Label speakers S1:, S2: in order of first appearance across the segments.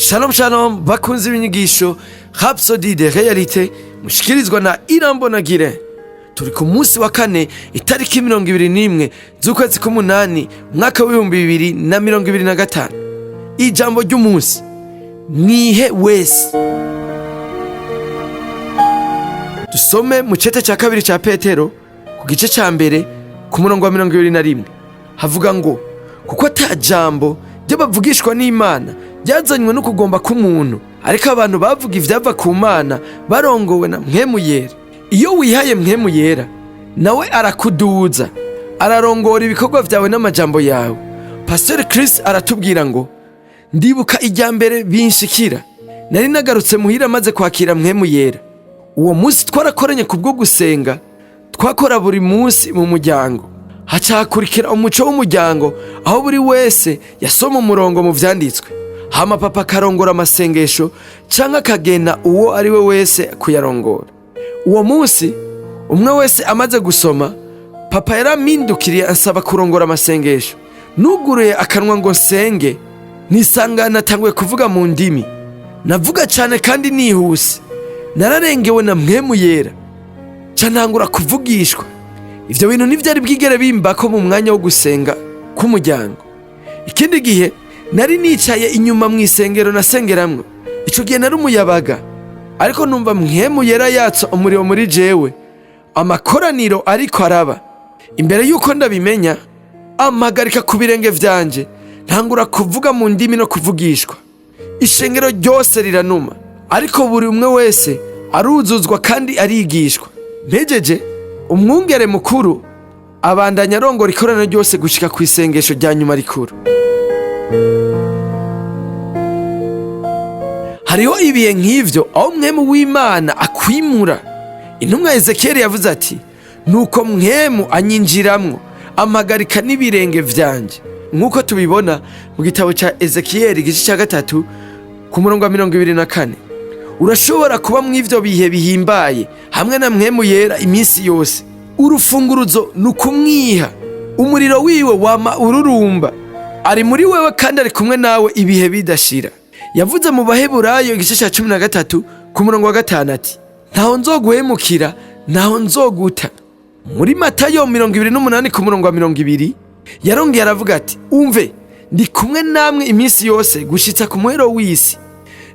S1: Shalom shalom, bakunze ibinyigisho Rhapsody de Réalité mushikirizwa na Irambonagire. Turi ku munsi wa kane, itariki 21 z'ukwezi k'umunani, umwaka w'2025. Ijambo ry'umunsi: mwihe wese. Dusome mu cete cya kabiri cya Petero, ku gice cya mbere, ku murongo wa 21. Havuga ngo: "Kuko ata jambo ry'abavugishwa n'Imana ryazanywe no kugomba k'umuntu, ariko abantu bavuga ivyava ku Mana barongowe na Mpwemu Yera." Iyo wihaye Mpwemu Yera, nawe arakuduza, ararongora ibikorwa vyawe n'amajambo yawe. Pastor Chris aratubwira ngo: "Ndibuka irya mbere binshikira, nari nagarutse muhira maze kwakira Mpwemu Yera. Uwo munsi twarakoranye kubwo gusenga twakora buri munsi mu muryango. Hacakurikira umuco w'umuryango, aho buri wese yasoma umurongo mu vyanditswe, hama papa akarongora amasengesho canke akagena uwo ari we wese kuyarongora. Uwo munsi, umwe wese amaze gusoma, papa yarampindukiriye ansaba kurongora amasengesho. Nuguruye akanwa ngo nsenge, nisanga natanguye kuvuga mu ndimi. Navuga cane kandi nihuse. Nararengewe na Mpwemu Yera, ca ntangura kuvugishwa. Ivyo bintu ntivyari bwigere bimbako mu mwanya wo gusenga k'umuryango. Ikindi gihe nari nicaye inyuma mu isengero nasengeramwo. Ico gihe nari umuyabaga, ariko numva Mpwemu Yera yatsa umuriro muri jewe. Amakoraniro ariko araba, imbere yuko ndabimenya, ampagarika ku birenge vyanje, ntangura kuvuga mu ndimi no kuvugishwa. Ishengero ryose riranuma, ariko buri umwe wese aruzuzwa kandi arigishwa. Mpejeje, umwungere mukuru abandanya arongora ikoraniro ryose gushika ku isengesho rya nyuma rikuru." Hariho ibihe nk'ivyo aho Mpwemu w'Imana akwimura. Intumwa Ezekiyeli yavuze ati: "Nuko Mpwemu anyinjiramwo, ampagarika n'ibirenge vyanje", nk'uko tubibona mu gitabo ca Ezekiyeli, igice ca 3, ku murongo wa 24. Urashobora kuba mw'ivyo bihe bihimbaye hamwe na Mpwemu Yera iminsi yose. Urufunguruzo ni ukumwiha. Umuriro wiwe wama ururumba, ari muri wewe kandi ari kumwe nawe ibihe bidashira. Yavuze mu Baheburayo, igice cya 13, ku murongo wa 5 ati: "Ntaho nzoguhemukira, ntaho nzoguta." Muri Matayo 28, ku murongo wa 20, yarongeye aravuga ati: "Umve, ndi kumwe namwe iminsi yose gushitsa ku muhero w'isi."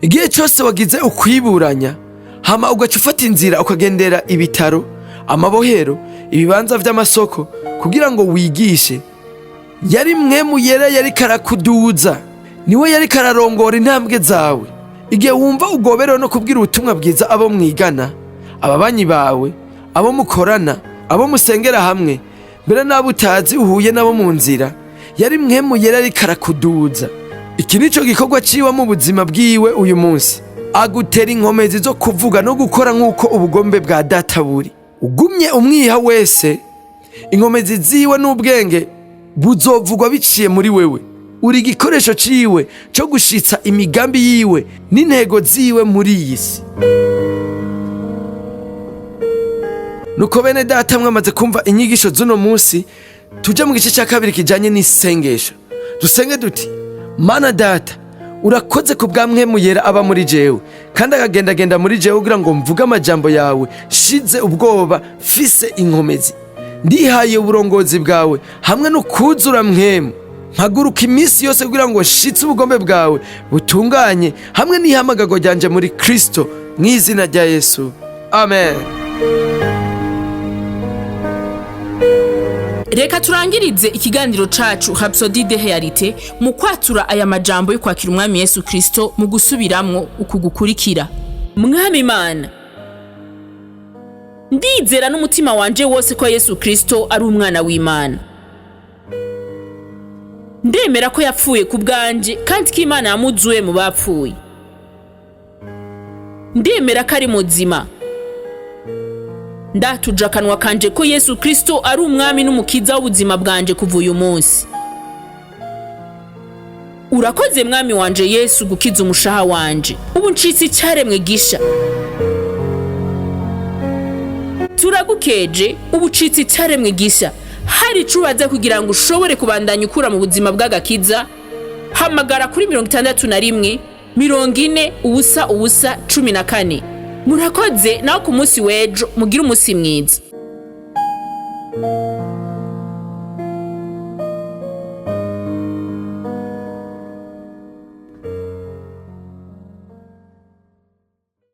S1: Igihe cyose wagize ukwiburanya, hama ugaca ufata inzira ukagendera ibitaro, amabohero, ibibanza vy'amasoko kugira ngo wigishe, yari Mpwemu Yera yariko arakuduza, niwe yariko ararongora intambwe zawe. Igihe wumva ugoberewe no kubwira ubutumwa bwiza abo mwigana, ababanyi bawe, abo mukorana, abo musengera hamwe, mbere n'abo utazi uhuye nabo mu nzira, yari Mpwemu Yera ariko arakuduza. Iki nico gikorwa ciwe mu buzima bwiwe uyu munsi: agutera inkomezi zo kuvuga no gukora nk'uko ubugombe bwa Data buri. Ugumye umwiha wese, inkomezi ziwe n'ubwenge buzovugwa biciye muri wewe. Uri igikoresho ciwe co gushitsa imigambi yiwe n'intego ziwe muri iyi si. Nuko bene Data, mwamaze kumva inyigisho z'uno munsi, tuje mu gice cya kabiri kijanye n'isengesho. Dusenge duti: Mana Data, urakoze ku bwa Mpwemu Yera aba muri jewe kandi akagendagenda muri jewe kugira ngo mvuge amajambo yawe shize ubwoba, mfise inkomezi. Ndihaye uburongozi bwawe hamwe no kuzura Mpwemu. Mpaguruka iminsi yose kugira ngo nshitse ubugombe bwawe butunganye hamwe n'ihamagago ryanje muri Kristo, mu izina rya Yesu, amen.
S2: Reka turangirize ikiganiro cacu Rhapsodie de Réalité mu kwatura aya majambo yo kwakira Umwami Yesu Kristo mu gusubiramwo uku gukurikira: Mwami Imana, ndizera n'umutima wanje wose ko Yesu Kristo ari umwana w'Imana. Ndemera ko yapfuye ku bwanje kandi ko Imana yamuzuye mu bapfuye. Ndemera ko ari muzima. Ndatuje akanwa kanje ko Yesu Kristo ari umwami n'umukiza w'ubuzima bwanje kuva uyu munsi. Urakoze Mwami wanje Yesu gukiza umushaha wanje. Ubu ncitse icyaremwe gisha. Turagukeje, ubu ucitse icyaremwe gisha. Hari ico ubaza kugira ngo ushobore kubandanya ukura mu buzima bw'agakiza, hamagara kuri 61. 40 0 0 14. Murakoze. Naho ku munsi w'ejo, mugire umunsi mwiza.